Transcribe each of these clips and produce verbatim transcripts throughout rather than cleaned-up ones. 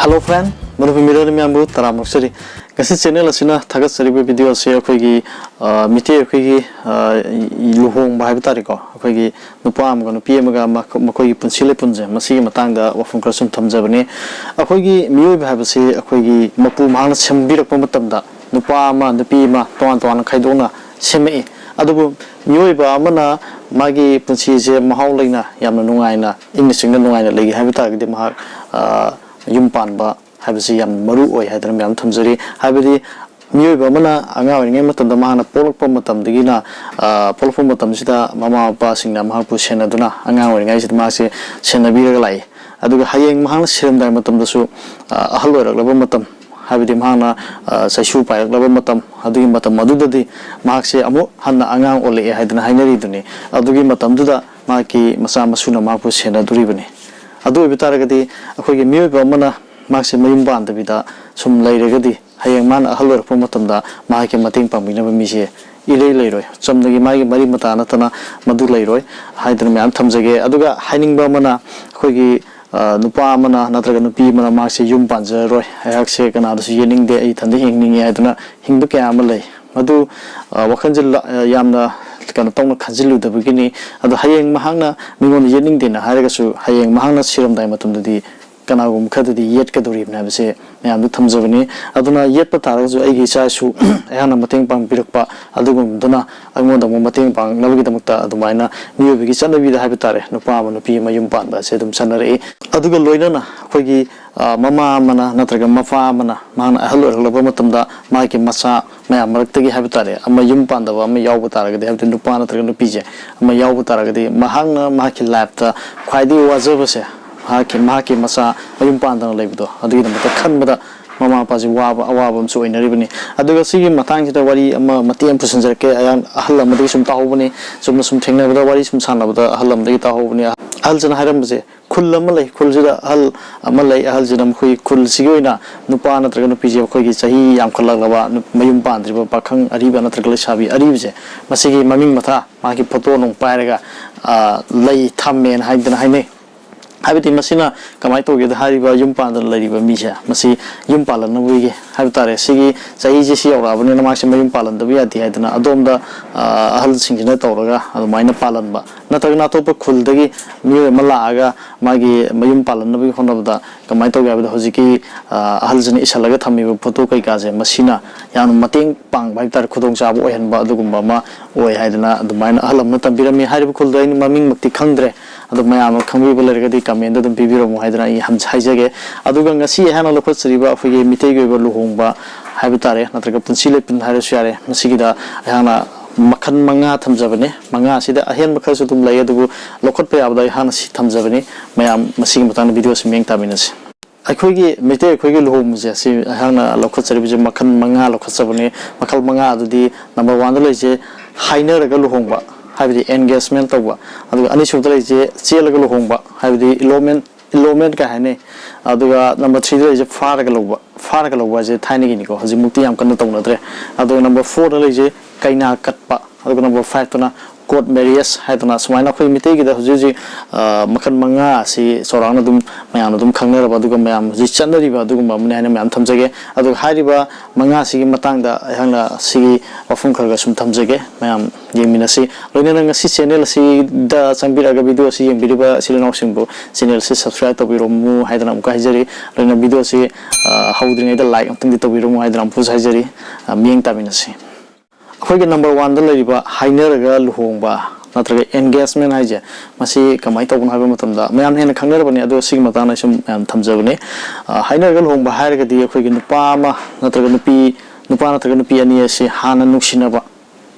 Hello friend, Manipur ꯃꯤꯔꯣꯜ ꯃꯌꯥꯝꯕꯨ ꯇꯔꯥꯝꯅ ꯑꯣꯛꯆꯔꯤ꯫ ꯉꯁꯤ ꯆꯦꯅꯦꯜ ꯑꯁꯤꯅ ꯊꯥꯒꯠꯆꯔꯤꯕ ꯚꯤꯗꯤꯑꯣ ꯑꯁꯤ ꯑꯩꯈꯣꯏꯒꯤ, ꯑ, ꯃꯤꯇꯩ ꯑꯩꯈꯣꯏꯒꯤ, ꯑ, ꯂꯨꯍꯣꯡꯕ ꯍꯥꯏꯕ ꯇꯥꯔꯦꯀꯣ, ꯑꯩꯈꯣꯏꯒꯤ ꯅꯨꯄꯥ ꯑꯃꯒ ꯅꯨꯄꯤ ꯑꯃꯒ ꯃꯈ-, ꯃꯈꯣꯏꯒꯤ ꯄꯨꯟꯁꯤ ꯂꯤꯄꯨꯟꯁꯦ, ꯃꯁꯤꯒꯤ ꯃꯇꯥꯡꯗ ꯋꯥꯐꯝ ꯈꯔ ꯁꯨꯝ ꯊꯝꯖꯕꯅꯤ꯫ ꯑꯩꯈꯣꯏꯒꯤ ꯃꯤꯑꯣꯏꯕ ꯍꯥꯏꯕꯁꯤ ꯑꯩꯈꯣꯏꯒꯤ ꯃꯄꯨ ꯃꯍꯥꯛꯅ ꯁꯦꯝꯕꯤꯔꯛꯄ ꯃꯇꯝꯗ ꯅꯨꯄꯥ ꯑꯃ ꯅꯨꯄꯤ ꯑꯃ ꯇꯣꯉꯥꯟ ꯇꯣꯉꯥꯟꯅ ꯈꯥꯏꯗꯣꯛꯅ ꯁꯦꯝꯃꯛꯏ꯫ ꯑꯗꯨꯕꯨ ꯃꯤꯑꯣꯏꯕ ꯑꯃꯅ ꯃꯥꯒꯤ ꯄꯨꯟꯁꯤꯁꯦ ꯃꯍꯥꯎ ꯂꯩꯅ, ꯌꯥꯝꯅ ꯅꯨꯡꯉꯥꯏꯅ, ꯏꯪꯅ ꯆꯤꯛꯅ ꯅꯨꯡꯉꯥꯏꯅ ꯂꯩꯒꯦ ꯍꯥꯏꯕ ꯇꯥꯔꯒꯗꯤ ꯃꯍꯥꯛ, ꯑ, ꯌꯨꯝ ꯄꯥꯟꯕ ꯍꯥꯏꯕꯁꯤ ꯌꯥꯝ ꯃꯔꯨ ꯑꯣꯏ ꯍꯥꯏꯗꯅ ꯃꯌꯥꯝ ꯊꯝꯖꯔꯤ꯫ ꯍꯥꯏꯕꯗꯤ ꯃꯤꯑꯣꯏꯕ ꯑꯃꯅ ꯑꯉꯥꯡ ꯑꯣꯏꯔꯤꯉꯩ ꯃꯇꯝꯗ ꯃꯍꯥꯛꯅ ꯄꯣꯛꯂꯛꯄ ꯃꯇꯝꯗꯒꯤꯅ, ꯑ, ꯄꯣꯛꯂꯛꯄ ꯃꯇꯝꯁꯤꯗ ꯃꯃꯥ ꯃꯄꯥꯁꯤꯡꯅ ꯃꯍꯥꯛꯄꯨ ꯁꯦꯟꯅꯗꯨꯅ ꯑꯉꯥꯡ ꯑꯣꯏꯔꯤꯉꯩꯁꯤꯗ ꯃꯍꯥꯛꯁꯦ ꯁꯦꯟꯅꯕꯤꯔꯒ ꯂꯥꯛꯏ꯫ ꯑꯗꯨꯒ ꯍꯌꯦꯡ ꯃꯍꯥꯛꯅ ꯁꯤꯔꯝꯗꯥꯏ ꯃꯇꯝꯗꯁꯨ, ꯑ, ꯑꯍꯜ ꯑꯣꯏꯔꯛꯂꯕ ꯃꯇꯝ, ꯍꯥꯏꯕꯗꯤ ꯃꯍꯥꯛꯅ, ꯑ, ꯆꯩꯁꯨ ꯄꯥꯏꯔꯛꯂꯕ ꯃꯇꯝ, ꯑꯗꯨꯒꯤ ꯃꯇꯝ ꯑꯗꯨꯗꯗꯤ ꯃꯍꯥꯛꯁꯦ ꯑꯃꯨꯛ ꯍꯟꯅ ꯑꯉꯥꯡ ꯑꯣꯜꯂꯛꯑꯦ ꯍꯥꯏꯗꯅ ꯍꯥꯏꯅꯔꯤꯗꯨꯅꯤ꯫ ꯑꯗꯨꯒꯤ ꯃꯇꯝꯗꯨꯗ ꯃꯍꯥꯛꯀꯤ ꯃꯆꯥ ꯃꯁꯨꯅ ꯃꯍꯥꯛꯄꯨ ꯁꯦꯟꯅꯗꯣꯔꯤꯕꯅꯤ꯫ ꯑꯗꯨ ꯑꯣꯏꯕ ꯇꯥꯔꯒꯗꯤ ꯑꯩꯈꯣꯏꯒꯤ ꯃꯤꯑꯣꯏꯕ ꯑꯃꯅ ꯃꯍꯥꯛꯁꯦ ꯃꯌꯨꯝ ꯄꯥꯟꯗꯕꯤꯗ ꯁꯨꯝ ꯂꯩꯔꯒꯗꯤ ꯍꯌꯦꯡ ꯃꯥꯅ ꯑꯍꯜ ꯑꯣꯏꯔꯛꯄ ꯃꯇꯝꯗ ꯃꯍꯥꯛꯀꯤ ꯃꯇꯦꯡ ꯄꯥꯡꯕꯤꯅꯕ ꯃꯤꯁꯦ ꯏꯔꯩ ꯂꯩꯔꯣꯏ꯫ ꯆꯨꯝꯅꯒꯤ ꯃꯥꯒꯤ ꯃꯔꯤ ꯃꯇꯥ ꯅꯠꯇꯅ ꯃꯗꯨ ꯂꯩꯔꯣꯏ ꯍꯥꯏꯗꯅ ꯃꯌꯥꯝ ꯊꯝꯖꯒꯦ꯫ ꯑꯗꯨꯒ ꯍꯥꯏꯅꯤꯡꯕ ꯑꯃꯅ ꯑꯩꯈꯣꯏꯒꯤ, ꯑ, ꯅꯨꯄꯥ ꯑꯃꯅ ꯅꯠꯇ꯭ꯔꯒ ꯅꯨꯄꯤ ꯑꯃꯅ ꯃꯍꯥꯛꯁꯦ ꯌꯨꯝ ꯄꯥꯟꯖꯔꯔꯣꯏ, ꯑꯩꯍꯥꯛꯁꯦ ꯀꯅꯥꯗꯁꯨ ꯌꯦꯠꯅꯤꯡꯗꯦ, ꯑꯩ ꯏꯊꯟꯗ ꯍꯤꯡꯅꯤꯡꯉꯦ ꯍꯥꯏꯗꯨꯅ ꯍꯤꯡꯕ ꯀꯌꯥ ꯑꯃ ꯂꯩ꯫ ꯃꯗꯨ, ꯑ, ꯋꯥꯈꯜꯁꯦ ꯂ-, ꯑ, ꯌꯥꯝꯅ ꯀꯩꯅꯣ ꯇꯧꯅ ꯈꯟꯖꯤꯜꯂꯨꯗꯕꯒꯤꯅꯤ꯫ ꯑꯗꯣ ꯍꯌꯦꯡ ꯃꯍꯥꯛꯅ ꯃꯤꯉꯣꯟꯗ ꯌꯦꯠꯅꯤꯡꯗꯦꯅ ꯍꯥꯏꯔꯒꯁꯨ ꯍꯌꯦꯡ ꯃꯍꯥꯛꯅ ꯁꯤꯔꯝꯗꯥꯏ ꯃꯇꯝꯗꯗꯤ ꯀꯅꯥꯒꯨꯝꯕ ꯈꯔꯗꯗꯤ ꯌꯦꯠꯀꯗꯧꯔꯤꯕꯅꯤ ꯍꯥꯏꯕꯁꯦ ꯃꯌꯥꯝꯗ ꯊꯝꯖꯕꯅꯤ꯫ ꯑꯗꯨꯅ ꯌꯦꯠꯄ ꯇꯥꯔꯒꯁꯨ ꯑꯩꯒꯤ ꯏꯆꯥ ꯏꯁꯨ ꯑꯩꯍꯥꯛꯅ ꯃꯇꯦꯡ ꯄꯥꯡꯕꯤꯔꯛꯄ ꯑꯗꯨꯒꯨꯝꯕꯗꯨꯅ ꯑꯩꯉꯣꯟꯗ ꯑꯃꯨꯛ ꯃꯇꯦꯡ ꯄꯥꯡꯅꯕꯒꯤꯗꯃꯛꯇ ꯑꯗꯨꯃꯥꯏꯅ ꯃꯤꯑꯣꯏꯕꯒꯤ ꯆꯠꯅꯕꯤꯗ ꯍꯥꯏꯕ ꯇꯥꯔꯦ, ꯅꯨꯄꯥ ꯑꯃ ꯅꯨꯄꯤ ꯑꯃ ꯌꯨꯝ ꯄꯥꯟꯕ ꯑꯁꯦ ꯑꯗꯨꯝ ꯆꯠꯅꯔꯛꯏ꯫ ꯑꯗꯨꯒ ꯂꯣꯏꯅꯅ ꯑꯩꯈꯣꯏꯒꯤ, ꯑ, ꯃꯃꯥ ꯑꯃꯅ ꯅꯠꯇ꯭ꯔꯒ ꯃꯄꯥ ꯑꯃꯅ ꯃꯍꯥꯛꯅ ꯑꯍꯜ ꯑꯣꯏꯔꯛꯂꯕ ꯃꯇꯝꯗ ꯃꯍꯥꯛꯀꯤ ꯃꯆꯥ ꯃꯌꯥꯝ ꯃꯔꯛꯇꯒꯤ ꯍꯥꯏꯕ ꯇꯥꯔꯦ, ꯑꯃ ꯌꯨꯝ ꯄꯥꯟꯗꯕ ꯑꯃ ꯌꯥꯎꯕ ꯇꯥꯔꯒꯗꯤ, ꯍꯥꯏꯕꯗꯤ ꯅꯨꯄꯥ ꯅꯠꯇ꯭ꯔꯒ ꯅꯨꯄꯤꯁꯦ ꯑꯃ ꯌꯥꯎꯕ ꯇꯥꯔꯒꯗꯤ, ꯃꯍꯥꯛꯅ ꯃꯍꯥꯛꯀꯤ ꯂꯥꯏꯐꯇ ꯈ꯭ꯋꯥꯏꯗꯒꯤ ꯋꯥꯖꯕꯁꯦ ꯃꯍꯥꯛꯀꯤ, ꯃꯍꯥꯛꯀꯤ ꯃꯆꯥ ꯃꯌꯨꯝ ꯄꯥꯟꯗꯅ ꯂꯩꯕꯗꯣ, ꯑꯗꯨꯒꯤꯗꯃꯛꯇ ꯈꯟꯕꯗ ꯃꯃꯥ ꯃꯄꯥꯁꯤ ꯋꯥꯕ, ꯑꯋꯥꯕ ꯑꯃꯁꯨ ꯑꯣꯏꯅꯔꯤꯕꯅꯤ꯫ ꯑꯗꯨꯒ ꯁꯤꯒꯤ ꯃꯇꯥꯡꯁꯤꯗ ꯋꯥꯔꯤ ꯑꯃ ꯃꯇꯦꯛ ꯑꯃ ꯄꯨꯁꯤꯟꯖꯔꯛꯀꯦ꯫ ꯑꯌꯥꯝ-, ꯑꯍꯜ ꯑꯃꯗꯒꯤ ꯁꯨꯝ ꯇꯥꯍꯧꯕꯅꯤ, ꯆꯨꯝꯅ ꯁꯨꯝ ꯊꯦꯡꯅꯕꯗ, ꯋꯥꯔꯤ ꯁꯨꯝ ꯁꯥꯟꯅꯕꯗ ꯑꯍꯜ ꯑꯃꯗꯒꯤ ꯇꯥꯍꯧꯕꯅꯤ꯫ ꯑꯍꯜꯁꯤꯅ ꯍꯥꯏꯔꯝꯕꯁꯦ, ꯈꯨꯜ ꯑꯃ ꯂꯩ, ꯈꯨꯜꯁꯤꯗ ꯑꯍꯜ ꯑꯃ ꯂꯩ, ꯑꯍꯜꯁꯤꯅ ꯃꯈꯣꯏꯒꯤ ꯈꯨꯜꯁꯤꯒꯤ ꯑꯣꯏꯅ ꯅꯨꯄꯥ ꯅꯠꯇ꯭ꯔꯒ ꯅꯨꯄꯤꯁꯦ ꯑꯩꯈꯣꯏꯒꯤ ꯆꯍꯤ ꯌꯥꯝꯈꯠꯂꯛꯂꯕ ꯅꯨ-, ꯃꯌꯨꯝ ꯄꯥꯟꯗ꯭ꯔꯤꯕ ꯄꯥꯈꯪ ꯑꯔꯤꯕ ꯅꯠꯇ꯭ꯔꯒ ꯂꯩꯁꯥꯕꯤ ꯑꯔꯤꯕꯁꯦ, ꯃꯁꯤꯒꯤ ꯃꯃꯤꯡ ꯃꯊꯥ ꯃꯥꯒꯤ ꯐꯣꯇꯣ ꯅꯨꯡ ꯄꯥꯏꯔꯒ, ꯑ, ꯂꯩ ꯊꯝꯃꯦꯅ ꯍꯥꯏꯗꯅ ꯍꯥꯏꯅꯩ꯫ ꯍꯥꯏꯕꯗꯤ ꯃꯁꯤꯅ ꯀꯃꯥꯏꯅ ꯇꯧꯒꯦꯗ, ꯍꯥꯏꯔꯤꯕ ꯌꯨꯝ ꯄꯥꯟꯗꯅ ꯂꯩꯔꯤꯕ ꯃꯤꯁꯦ, ꯃꯁꯤ ꯌꯨꯝ ꯄꯥꯜꯂꯛꯅꯕꯒꯤ ꯍꯥꯏꯕ ꯇꯥꯔꯦ, ꯁꯤꯒꯤ ꯆꯍꯤꯁꯦ ꯁꯤ ꯌꯧꯔꯛꯑꯕꯅꯤꯅ ꯃꯥꯁꯦ ꯃꯌꯨꯝ ꯄꯥꯜꯍꯟꯗꯕ ꯌꯥꯗꯦ ꯍꯥꯏꯗꯅ ꯑꯗꯣꯝꯗ, ꯑ, ꯑꯍꯜꯁꯤꯡꯁꯤꯅ ꯇꯧꯔꯒ ꯑꯗꯨꯃꯥꯏꯅ ꯄꯥꯜꯍꯟꯕ, ꯅꯠꯇ꯭ꯔꯒꯅ ꯑꯇꯣꯞꯄ ꯈꯨꯜꯗꯒꯤ ꯃꯤꯑꯣꯏ ꯑꯃ ꯂꯥꯛꯑꯒ ꯃꯥꯒꯤ ꯃꯌꯨꯝ ꯄꯥꯜꯍꯟꯅꯕꯒꯤ ꯍꯣꯠꯅꯕꯗ ꯀꯃꯥꯏꯅ ꯇꯧꯒꯦ ꯍꯥꯏꯕꯗ, ꯍꯧꯖꯤꯛꯀꯤ, ꯑ, ꯑꯍꯜꯁꯤꯅ ꯏꯁꯜꯂꯒ ꯊꯝꯃꯤꯕ ꯐꯣꯇꯣ ꯀꯩꯀꯥꯁꯦ, ꯃꯁꯤꯅ ꯌꯥꯝꯅ ꯃꯇꯦꯡ ꯄꯥꯡꯕ ꯍꯥꯏꯕ ꯇꯥꯔꯦ, ꯈꯨꯗꯣꯡꯆꯥꯕ ꯑꯣꯏꯍꯟꯕ ꯑꯗꯨꯒꯨꯝꯕ ꯑꯃ ꯑꯣꯏ ꯍꯥꯏꯗꯅ ꯑꯗꯨꯃꯥꯏꯅ ꯑꯍꯜ ꯑꯃꯅ ꯇꯝꯕꯤꯔꯝꯃꯤ꯫ ꯍꯥꯏꯔꯤꯕ ꯈꯨꯜꯗꯣ ꯑꯩꯅ ꯃꯃꯤꯡꯃꯛꯇꯤ ꯈꯪꯗ꯭ꯔꯦ, ꯑꯗꯣ ꯃꯌꯥꯝꯅ ꯈꯪꯕꯤꯕ ꯂꯩꯔꯒꯗꯤ comment ꯑꯗꯨꯝ ꯄꯤꯕꯤꯔꯝꯃꯨ ꯍꯥꯏꯗꯅ ꯑꯩ ꯍꯝ-, ꯍꯥꯏꯖꯒꯦ꯫ ꯑꯗꯨꯒ ꯉꯁꯤ ꯑꯩꯍꯥꯛꯅ ꯂꯧꯈꯠꯆꯔꯤꯕ ꯑꯩꯈꯣꯏꯒꯤ ꯃꯤꯇꯩꯒꯤ ꯑꯣꯏꯕ ꯂꯨꯍꯣꯡꯕ ꯍꯥꯏꯕ ꯇꯥꯔꯦ, ꯅꯠꯇ꯭ꯔꯒ ꯄꯨꯟꯁꯤ ꯂꯣꯏꯄꯨꯟ ꯍꯥꯏꯔꯁꯨ ꯌꯥꯔꯦ, ꯃꯁꯤꯒꯤꯗ ꯑꯩꯍꯥꯛꯅ ꯃꯈꯜ ꯃꯉꯥ ꯊꯝꯖꯕꯅꯦ꯫ ꯃꯉꯥꯁꯤꯗ ꯑꯍꯦꯟꯕ ꯈꯔꯁꯨ ꯑꯗꯨꯝ ꯂꯩ, ꯑꯗꯨꯕꯨ ꯂꯧꯈꯠꯄ ꯌꯥꯕꯗ ꯑꯩꯍꯥꯛꯅ ꯁꯤ ꯊꯝꯖꯕꯅꯤ꯫ ꯃꯌꯥꯝ ꯃꯁꯤꯒꯤ ꯃꯇꯥꯡꯗ video ꯁꯤ ꯃꯤꯠꯌꯦꯡ ꯇꯥꯃꯤꯟꯅꯁꯤ꯫ ꯑꯩꯈꯣꯏꯒꯤ ꯃꯩꯇꯩ ꯑꯩꯈꯣꯏꯒꯤ ꯂꯨꯍꯣꯡꯕꯁꯦ, ꯁꯤ ꯑꯩꯍꯥꯛꯅ ꯂꯧꯈꯠꯆꯔꯤꯕꯁꯦ ꯃꯈꯜ ꯃꯉꯥ ꯂꯧꯈꯠꯆꯕꯅꯦ꯫ ꯃꯈꯜ ꯃꯉꯥ ꯑꯗꯨꯗꯤ, number one ꯗ ꯂꯩꯁꯦ ꯍꯥꯏꯅꯔꯒ ꯂꯨꯍꯣꯡꯕ, ꯍꯥꯏꯕꯗꯤ engagement ꯇꯧꯕ, ꯑꯗꯨꯒ ꯑꯅꯤꯁꯨꯕꯗ ꯂꯩꯁꯦ ꯆꯦꯜꯂꯒ ꯂꯨꯍꯣꯡꯕ, ꯍꯥꯏꯕꯗꯤ elopement, elopement ꯀꯥꯏ ꯍꯥꯏꯅꯩ꯫ ꯑꯗꯨꯒ number three ꯗ ꯂꯩꯁꯦ ꯐꯥꯔꯒ ꯂꯧꯕ, ꯐꯥꯔꯒ ꯂꯧꯕ ꯍꯥꯏꯁꯦ ꯊꯥꯏꯅꯒꯤꯅꯤꯀꯣ, ꯍꯧꯖꯤꯛꯃꯛꯇꯤ ꯌꯥꯝ ꯀꯟꯅ ꯇꯧꯅꯗ꯭ꯔꯦ꯫ ꯑꯗꯨꯒ number four ꯗ ꯂꯩꯁꯦ ꯀꯩꯅꯥ ꯀꯠꯄ, ꯑꯗꯨꯒ number five ꯇꯨꯅ court marriage ꯍꯥꯏꯗꯅ, ꯁꯨꯃꯥꯏꯅ ꯑꯩꯈꯣꯏ ꯃꯤꯇꯩꯒꯤꯗ ꯍꯧꯖꯤꯛ ꯍꯧꯖꯤꯛ, ꯑ, ꯃꯈꯜ ꯃꯉꯥ ꯑꯁꯤ ꯆꯥꯎꯔꯥꯛꯅ ꯑꯗꯨꯝ ꯃꯌꯥꯝꯅ ꯑꯗꯨꯝ ꯈꯪꯅꯔꯕ, ꯑꯗꯨꯒ ꯃꯌꯥꯝ ꯍꯧꯖꯤꯛ ꯆꯠꯅꯔꯤꯕ ꯑꯗꯨꯒꯨꯝꯕ ꯑꯃꯅꯤ ꯍꯥꯏꯅ ꯃꯌꯥꯝ ꯊꯝꯖꯒꯦ꯫ ꯑꯗꯨꯒ ꯍꯥꯏꯔꯤꯕ ꯃꯉꯥꯁꯤꯒꯤ ꯃꯇꯥꯡꯗ ꯑꯩꯍꯥꯛꯅ ꯁꯤꯒꯤ ꯋꯥꯐꯝ ꯈꯔ ꯈꯔ ꯁꯨꯝ ꯊꯝꯖꯒꯦ, ꯃꯌꯥꯝ ꯌꯦꯡꯃꯤꯟꯅꯁꯤ꯫ ꯂꯣꯏꯅꯅ ꯉꯁꯤ channel ꯑꯁꯤꯗ ꯆꯪꯕꯤꯔꯛꯑꯒ video ꯑꯁꯤ ꯌꯦꯡꯕꯤꯔꯤꯕ ꯏꯆꯤꯜ ꯏꯅꯥꯎꯁꯤꯡꯕꯨ channel ꯑꯁꯤ subscribe ꯇꯧꯕꯤꯔꯝꯃꯨ ꯍꯥꯏꯗꯅ ꯑꯃꯨꯛꯀ ꯍꯥꯏꯖꯔꯤ꯫ ꯂꯣꯏꯅ video ꯑꯁꯤ, ꯑ, ꯍꯧꯗ꯭ꯔꯤꯉꯩꯗ like ꯑꯃꯨꯛꯇꯪꯗꯤ ꯇꯧꯕꯤꯔꯝꯃꯨ ꯍꯥꯏꯗꯅ ꯑꯃꯨꯛꯀꯁꯨ ꯍꯥꯏꯖꯔꯤ꯫ ꯑ, ꯃꯤꯠꯌꯦꯡ ꯇꯥꯃꯤꯟꯅꯁꯤ꯫ ꯑꯩꯈꯣꯏꯒꯤ number one ꯗ ꯂꯩꯔꯤꯕ ꯍꯥꯏꯅꯔꯒ ꯂꯨꯍꯣꯡꯕ ꯅꯠꯇ꯭ꯔꯒ engagement ꯍꯥꯏꯁꯦ, ꯃꯁꯤ ꯀꯃꯥꯏꯅ ꯇꯧꯕꯅꯣ ꯍꯥꯏꯕ ꯃꯇꯝꯗ, ꯃꯌꯥꯝꯅ ꯍꯦꯟꯅ ꯈꯪꯅꯔꯕꯅꯤ, ꯑꯗꯣ ꯁꯤꯒꯤ ꯃꯇꯥꯡꯗ ꯑꯩ ꯁꯨꯝ ꯃꯌꯥꯝ ꯊꯝꯖꯕꯅꯤ꯫ ꯑ, ꯍꯥꯏꯅꯔꯒ ꯂꯨꯍꯣꯡꯕ ꯍꯥꯏꯔꯒꯗꯤ ꯑꯩꯈꯣꯏꯒꯤ ꯅꯨꯄꯥ ꯑꯃ ꯅꯠꯇ꯭ꯔꯒ ꯅꯨꯄꯤ, ꯅꯨꯄꯥ ꯅꯠꯇ꯭ꯔꯒ ꯅꯨꯄꯤ ꯑꯅꯤ ꯑꯁꯤ ꯍꯥꯟꯅ ꯅꯨꯡꯁꯤꯅꯕ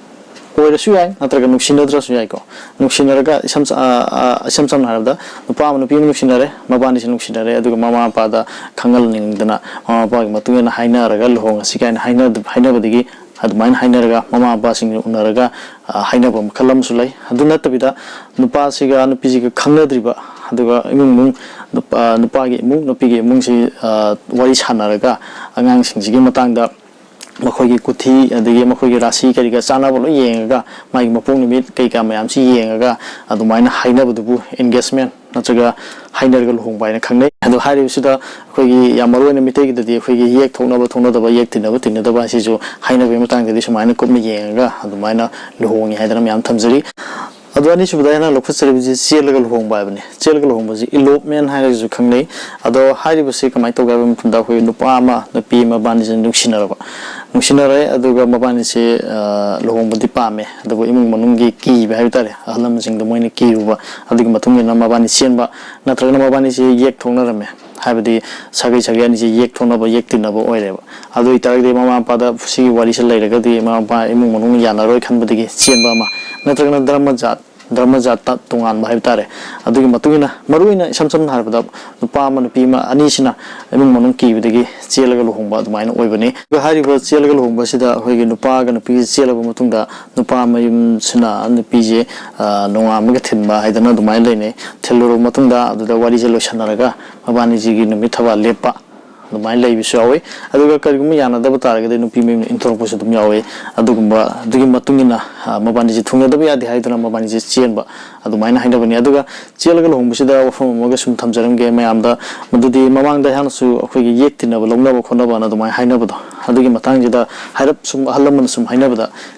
ꯑꯣꯏꯔꯁꯨ ꯌꯥꯏ, ꯅꯠꯇ꯭ꯔꯒ ꯅꯨꯡꯁꯤꯅꯗ꯭ꯔꯁꯨ ꯌꯥꯏꯀꯣ꯫ ꯅꯨꯡꯁꯤꯅꯔꯒ ꯏꯁꯝ ꯁ-, ꯑ, ꯑ, ꯏꯁꯝ ꯁꯝꯅ ꯍꯥꯏꯔꯕꯗ, ꯅꯨꯄꯥ ꯑꯃ ꯅꯨꯄꯤ ꯑꯃ ꯅꯨꯡꯁꯤꯅꯔꯦ, ꯃꯕꯥꯅꯤꯁꯦ ꯅꯨꯡꯁꯤꯅꯔꯦ, ꯑꯗꯨꯒ ꯃꯃꯥ ꯃꯄꯥꯗ ꯈꯪꯍꯜꯅꯤꯡꯗꯅ ꯃꯃꯥ ꯃꯄꯥꯒꯤ ꯃꯇꯨꯡ ꯏꯟꯅ ꯍꯥꯏꯅꯔꯒ ꯂꯨꯍꯣꯡꯉꯁꯤ ꯀꯥꯏꯅ ꯍꯥꯏꯅ-, ꯍꯥꯏꯅꯕꯗꯒꯤ, ꯑꯗꯨꯃꯥꯏꯅ ꯍꯥꯏꯅꯔꯒ ꯃꯃꯥ ꯃꯄꯥꯁꯤꯡ ꯎꯅꯔꯒ, ꯑ, ꯍꯥꯏꯅꯕ ꯃꯈꯜ ꯑꯃꯁꯨ ꯂꯩ꯫ ꯑꯗꯨ ꯅꯠꯇꯕꯤꯗ, ꯅꯨꯄꯥꯁꯤꯒ ꯅꯨꯄꯤꯁꯤꯒ ꯈꯪꯅꯗ꯭ꯔꯤꯕ, ꯑꯗꯨꯒ ꯏꯃꯨꯡ ꯃꯅꯨꯡ, ꯅꯨꯄꯥ-, ꯅꯨꯄꯥꯒꯤ ꯏꯃꯨꯡ, ꯅꯨꯄꯤꯒꯤ ꯏꯃꯨꯡꯁꯤ, ꯑ, ꯋꯥꯔꯤ ꯁꯥꯟꯅꯔꯒ ꯑꯉꯥꯡꯁꯤꯡꯁꯤꯒꯤ ꯃꯇꯥꯡꯗ ꯃꯈꯣꯏꯒꯤ ꯀꯨꯊꯤ, ꯑꯗꯒꯤ ꯃꯈꯣꯏꯒꯤ ꯔꯥꯁꯤ ꯀꯔꯤ ꯀꯔꯥ ꯆꯥꯟꯅꯕ ꯂꯣꯏ ꯌꯦꯡꯉꯒ, ꯃꯥꯒꯤ ꯃꯄꯣꯛ ꯅꯨꯃꯤꯠ ꯀꯩꯀꯥ ꯃꯌꯥꯝꯁꯤ ꯌꯦꯡꯉꯒ ꯑꯗꯨꯃꯥꯏꯅ ꯍꯥꯏꯅꯕꯗꯨꯕꯨ engagement ꯅꯠꯇ꯭ꯔꯒ ꯍꯥꯏꯅꯔꯒ ꯂꯨꯍꯣꯡꯕ ꯍꯥꯏꯅ ꯈꯪꯅꯩ꯫ ꯑꯗꯣ ꯍꯥꯏꯔꯤꯕꯁꯤꯗ ꯑꯩꯈꯣꯏꯒꯤ ꯌꯥꯝ ꯃꯔꯨ ꯑꯣꯏꯅ ꯃꯤꯇꯩꯒꯤꯗꯗꯤ ꯑꯩꯈꯣꯏꯒꯤ ꯌꯦꯛ ꯊꯣꯛꯅꯕ ꯊꯣꯛꯅꯗꯕ, ꯌꯦꯛ ꯇꯤꯟꯅꯕ ꯇꯤꯟꯅꯗꯕ ꯍꯥꯏꯁꯤꯁꯨ ꯍꯥꯏꯅꯕꯒꯤ ꯃꯇꯥꯡꯗꯗꯤ ꯁꯨꯃꯥꯏꯅ ꯀꯨꯞꯅ ꯌꯦꯡꯉꯒ ꯑꯗꯨꯃꯥꯏꯅ ꯂꯨꯍꯣꯡꯉꯤ ꯍꯥꯏꯗꯅ ꯃꯌꯥꯝ ꯊꯝꯖꯔꯤ꯫ ꯑꯗꯣ ꯑꯅꯤꯁꯨꯕꯗ ꯑꯩꯅ ꯂꯧꯈꯠꯆꯔꯤꯕꯁꯤ ꯆꯦꯜꯂꯒ ꯂꯨꯍꯣꯡꯕ ꯍꯥꯏꯕꯅꯤ꯫ ꯆꯦꯜꯂꯒ ꯂꯨꯍꯣꯡꯕꯁꯤ elopement ꯍꯥꯏꯔꯒꯁꯨ ꯈꯪꯅꯩ꯫ ꯑꯗꯣ ꯍꯥꯏꯔꯤꯕꯁꯤ ꯀꯃꯥꯏꯅ ꯇꯧꯒꯦ ꯍꯥꯏꯕ ꯃꯇꯝꯗ, ꯑꯩꯈꯣꯏ ꯅꯨꯄꯥ ꯑꯃ ꯅꯨꯄꯤ ꯑꯃ ꯃꯕꯥꯅꯤꯁꯤ ꯅꯨꯡꯁꯤꯅꯔꯕ, ꯅꯨꯡꯁꯤꯅꯔꯦ, ꯑꯗꯨꯒ ꯃꯕꯥꯅꯤꯁꯤ, ꯑ, ꯂꯨꯍꯣꯡꯕꯗꯤ ꯄꯥꯝꯃꯦ, ꯑꯗꯨꯕꯨ ꯏꯃꯨꯡ ꯃꯅꯨꯡꯒꯤ ꯀꯤꯕ ꯍꯥꯏꯕ ꯇꯥꯔꯦ, ꯑꯍꯜ ꯂꯃꯟꯁꯤꯡꯗꯣ ꯃꯣꯏꯅ ꯀꯤꯔꯨꯕ, ꯑꯗꯨꯒꯤ ꯃꯇꯨꯡ ꯏꯟꯅ ꯃꯕꯥꯅꯤ ꯆꯦꯟꯕ, ꯅꯠꯇ꯭ꯔꯒꯅ ꯃꯕꯥꯅꯤꯁꯤ ꯌꯦꯛ ꯊꯣꯛꯅꯔꯝꯃꯦ, ꯍꯥꯏꯕꯗꯤ ꯁꯥꯒꯩ ꯁꯥꯒꯩ ꯑꯅꯤꯁꯤ ꯌꯦꯛ ꯊꯣꯛꯅꯕ, ꯌꯦꯛ ꯇꯤꯟꯅꯕ ꯑꯣꯏꯔꯦꯕ꯫ ꯑꯗꯨ ꯑꯣꯏꯇꯥꯔꯒꯗꯤ ꯃꯃꯥ ꯃꯄꯥꯗ ꯁꯤꯒꯤ ꯋꯥꯔꯤꯁꯦ ꯂꯩꯔꯒꯗꯤ ꯃꯃꯥ ꯃꯄꯥ ꯏꯃꯨꯡ ꯃꯅꯨꯡ ꯌꯥꯅꯔꯣꯏ ꯈꯟꯕꯗꯒꯤ ꯆꯦꯟꯕ ꯑꯃ, ꯅꯠꯇ꯭ꯔꯒꯅ ꯙꯔꯃ ꯖꯥꯠ, ꯙꯔꯃ ꯖꯥꯠꯇ ꯇꯣꯉꯥꯟꯕ ꯍꯥꯏꯕ ꯇꯥꯔꯦ꯫ ꯑꯗꯨꯒꯤ ꯃꯇꯨꯡ ꯏꯟꯅ, ꯃꯔꯨꯑꯣꯏꯅ ꯏꯁꯝ ꯁꯝꯅ ꯍꯥꯏꯔꯕꯗ, ꯅꯨꯄꯥ ꯑꯃ ꯅꯨꯄꯤ ꯑꯃ ꯑꯅꯤꯁꯤꯅ ꯏꯃꯨꯡ ꯃꯅꯨꯡ ꯀꯤꯕꯗꯒꯤ ꯆꯦꯜꯂꯒ ꯂꯨꯍꯣꯡꯕ ꯑꯗꯨꯃꯥꯏꯅ ꯑꯣꯏꯕꯅꯤ꯫ ꯑꯗꯨꯒ ꯍꯥꯏꯔꯤꯕ ꯆꯦꯜꯂꯒ ꯂꯨꯍꯣꯡꯕꯁꯤꯗ ꯑꯩꯈꯣꯏꯒꯤ ꯅꯨꯄꯥꯒ ꯅꯨꯄꯤꯒ ꯆꯦꯜꯂꯕ ꯃꯇꯨꯡꯗ, ꯅꯨꯄꯥ ꯃꯌꯨꯝꯁꯤꯅ ꯅꯨꯄꯤꯁꯦ, ꯑ, ꯅꯣꯡꯉꯥꯟꯕꯒ ꯊꯤꯟꯕ ꯍꯥꯏꯗꯅ ꯑꯗꯨꯃꯥꯏꯅ ꯂꯩꯅꯩ꯫ ꯊꯤꯜꯂꯨꯔꯕ ꯃꯇꯨꯡꯗ ꯑꯗꯨꯗ ꯋꯥꯔꯤꯁꯦ ꯂꯣꯏꯁꯟꯅꯔꯒ ꯃꯕꯥꯅꯤꯁꯤꯒꯤ ꯅꯨꯃꯤꯠ ꯊꯕꯥꯜ ꯂꯦꯞꯄ ꯑꯗꯨꯃꯥꯏꯅ ꯂꯩꯕꯁꯨ ꯌꯥꯎꯋꯤ꯫ ꯑꯗꯨꯒ ꯀꯔꯤꯒꯨꯝꯕ ꯌꯥꯅꯗꯕ ꯇꯥꯔꯒꯗꯤ ꯅꯨꯄꯤ ꯃꯌꯨꯝꯅ ꯏꯟꯊꯣꯔꯛꯄꯁꯨ ꯑꯗꯨꯝ ꯌꯥꯎꯋꯤ꯫ ꯑꯗꯨꯒꯨꯝꯕ, ꯑꯗꯨꯒꯤ ꯃꯇꯨꯡ ꯏꯟꯅ, ꯑ, ꯃꯕꯥꯅꯤꯁꯦ ꯊꯨꯡꯅꯗꯕ ꯌꯥꯗꯦ ꯍꯥꯏꯗꯨꯅ ꯃꯕꯥꯅꯤꯁꯦ ꯆꯦꯟꯕ ꯑꯗꯨꯃꯥꯏꯅ ꯍꯥꯏꯅꯕꯅꯤ꯫ ꯑꯗꯨꯒ ꯆꯦꯜꯂꯒ ꯂꯨꯍꯣꯡꯕꯁꯤꯗ ꯋꯥꯐꯝ ꯑꯃꯒ ꯁꯨꯝ ꯊꯝꯖꯔꯝꯒꯦ ꯃꯌꯥꯝꯗ, ꯃꯗꯨꯗꯤ ꯃꯃꯥꯡꯗ ꯑꯩꯍꯥꯛꯅꯁꯨ ꯑꯩꯈꯣꯏꯒꯤ ꯌꯦꯛ ꯇꯤꯟꯅꯕ ꯂꯧꯅꯕ ꯈꯣꯠꯅꯕꯅ ꯑꯗꯨꯃꯥꯏꯅ ꯍꯥꯏꯅꯕꯗꯣ, ꯑꯗꯨꯒꯤ ꯃꯇꯥꯡꯁꯤꯗ ꯍꯥꯏꯔꯞ ꯁꯨꯝ ꯑꯍꯜ ꯂꯃꯟꯅ ꯁꯨꯝ ꯍꯥꯏꯅꯕꯗ,